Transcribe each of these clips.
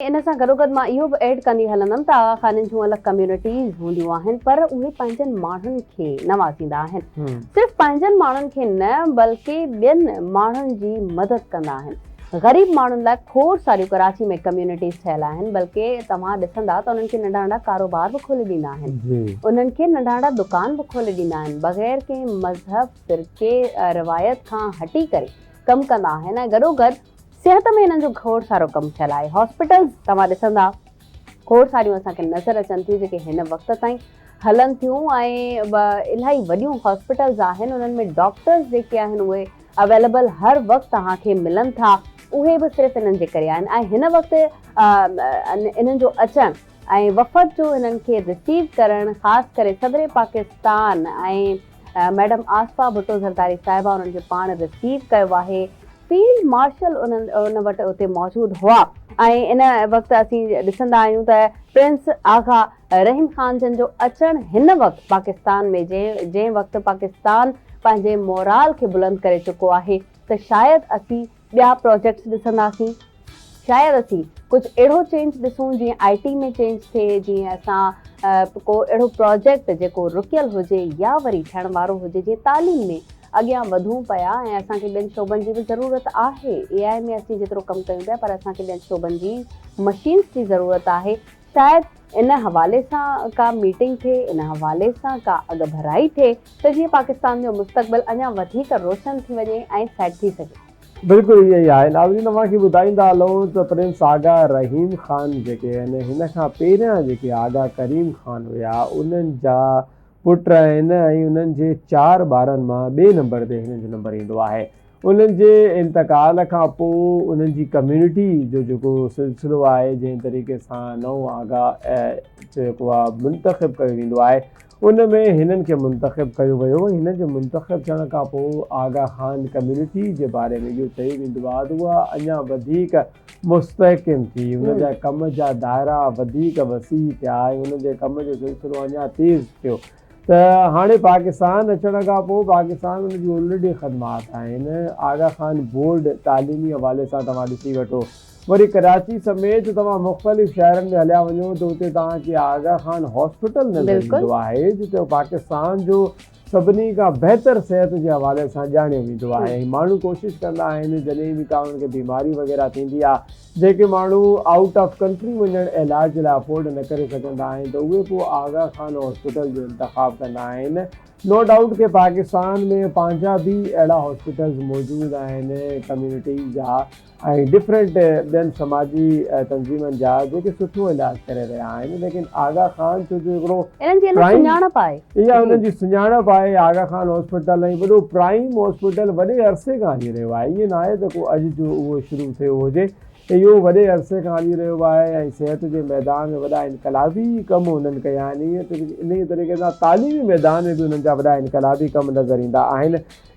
ان سان گڏوگڏ مان اهو به ايڊ ڪندي هلندم ته آغا خانين جون الڳ ڪميونٽيز هونديون آهن پر اهي پنهنجن ماڻهن کي نوازيندا آهن. صرف پنهنجن ماڻهن کي نه بلڪه ٻين ماڻهن جي مدد ڪندا آهن. غريب ماڻهن لاء کوڙ ساريون ڪراچي ۾ ڪميونٽيز ٺهيل آهن بلڪه توهان ڏسندا ته انهن کي ننڍا ننڍا ڪاروبار به کولي ڏيندا آهن. انهن کي ننڍا ننڍا دڪان به کولي ڏيندا آهن بغير ڪنهن مذهب، فرقي، روايت کان هٽي ڪري ڪم ڪندا آهن ۽ گڏوگڏ صحت ۾ هنن جو کوڙ سارو ڪم ٿيل آهي. هاسپيٽلز توهان ڏسندا کوڙ ساريون اسان کي نظر اچن ٿيون جيڪي هن وقت تائين هلن ٿيون ۽ الاهي وڏيون هاسپيٽلز آهن انهن ۾ ڊاڪٽرز جيڪي آهن اهي اويليبل هر وقت توهان کي ملن ٿا اهي به صرف انهن جي ڪري آهن ۽ هن وقت انهن جو اچڻ ۽ وفد جو انهن کي رسيو ڪرڻ خاص ڪري صدر پاڪستان ۽ ميڊم آصفه ڀٽو زرداري صاحبه انهن کي پاڻ رسيو ڪيو آهي. فيلڊ مارشل انهن ان وٽ اتي موجود هئا ۽ ان وقت اسين ڏسندا آهيون ته پرنس آغا رحيم خان جن جو اچڻ هن وقت پاڪستان ۾ جنهن جنهن وقت پاڪستان پنهنجي مورال کي بلند ڪري چڪو آهي ته شايد اسين ٻيا پراجيڪٽس ڏسنداسين شايد اسين ڪجهه اهڙو چينج ڏسون جيئن آء ٽي ۾ چينج ٿئي جيئن اسان ڪو اهڙو پراجيڪٽ جيڪو رڪيل هجي يا وري ٺهڻ وارو هجي جيئن تعليم ۾ اڳيان وڌون پيا ۽ اسان کي ٻين شعبن جي به ضرورت آهي اي آء ۾ اسين جيترو ڪم ڪيون پيا پر اسان کي ٻين شعبن جي مشينس جي ضرورت آهي شايد ان حوالي سان ڪا ميٽنگ ٿئي ان حوالي سان ڪا اڳڀرائي ٿئي ته جيئن پاڪستان جو مستقبل اڃا وڌيڪ روشن ٿي وڃي ۽ سيٽ ٿي سگهي. بلڪل ائين ئي آهي. ناظرين اوهان کي ٻڌائيندا هلون ته پرنس آغا رحيم خان جيڪي آهن هن کان پهريان جيڪي آغا ڪريم خان هيا انهن جا پٽ آهن ۽ انهن جي چار ٻارن مان ٻئي نمبر تي هنن جو نمبر ايندو آهي. انهن جي انتقال کان پوء انهن جي ڪميونٽي جو جيڪو سلسلو آهي جنهن طريقي سان نئون آغا جيڪو آهي منتخب ڪيو ويندو آهي ان ۾ هنن کي منتخب ڪيو ويو ۽ هنن جي منتخب ٿيڻ کان پوء آغا خان ڪميونٽي جي باري ۾ اهو چيو ويندو آهي ته اها اڃا وڌيڪ مستحڪم ٿي ان جا ڪم جا دائرا وڌيڪ وسيع ٿيا ۽ انهن جي ڪم جو سلسلو اڃا تيز ٿيو ته هاڻي پاڪستان اچڻ کان پوء پاڪستان ان جون آلريڊي خدمات آهن آغا خان بورڊ تعليمي حوالي سان توهان ڏسي وٺو وري ڪراچي سميت توهان مختلف شهرن ۾ هليا وڃو ته اتي توهان کي آغا خان هاسپيٽل نظر ايندو آهي جتي پاڪستان جو سڀني کان بهتر صحت جي حوالي سان ڄاڻيو ويندو آهي ۽ ماڻهو ڪوشش ڪندا آهن جڏهن به ڪا انهن کي بيماري وغيره ٿيندي آهي جيڪي ماڻهو آئوٽ آف ڪنٽري وڃڻ علاج لاء افورڊ نه ڪري سگهندا آهن ته اهي پوء آغا خان هاسپيٽل جو انتخاب ڪندا آهن. نو ڊائوٽ ڪي پاڪستان ۾ پنهنجا به اهڙا هاسپيٽلز موجود آهن ڪميونٽيز جا ۽ ڊفرنٽ ٻين سماجي تنظيمن جا جيڪي سٺو علاج ڪري رهيا آهن ليڪن آغا خان ڇو جو هڪڙو انهن جي الڳ سڃاڻپ آهي. اها انهن جي سڃاڻپ آهي آغا خان هاسپيٽل ۽ وڏو پرائيم هاسپيٽل وڏي عرصي کان هلي رهيو آهي ائين ناهي ته ڪو اڄ جو اهو شروع ٿيو هجي اهو وڏي عرصي کان هلي رهيو آهي ۽ صحت جي ميدان ۾ وڏا انقلابي ڪم انهن ڪيا آهن انهيء طريقي سان تعليمي ميدان ۾ به انهن جا وڏا انقلابي ڪم نظر ايندا آهن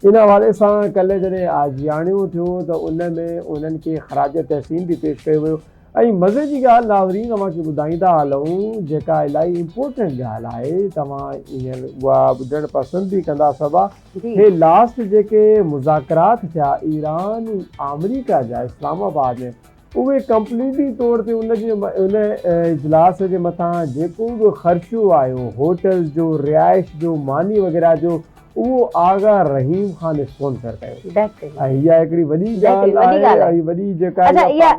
ان حوالي سان ڪلهه جڏهن آجياڻيون ٿيو ته ان ۾ انهن کي خراج تحسين به پيش ڪيو ويو ۽ مزي جي ڳالهه ناظرين اوهان کي ٻڌائيندا هلون جيڪا الاهي امپورٽنٽ ڳالهه آهي توهان هينئر اها ٻڌڻ پسند به ڪندا سڀا هي لاسٽ جيڪي مذاڪرات ٿيا ايران ۽ آمريڪا جا اسلام آباد ۾ اهي ڪمپليٽلي طور تي ان جي ان اجلاس جي مٿان جيڪو به خرچو آيو هوٽل جو رهائش جو ماني وغيره جو اهو آغا رحيم خان اسپانسر ڪيو ۽ اها هڪڙي وڏي ڳالهه آهي ۽ وڏي جيڪا اها.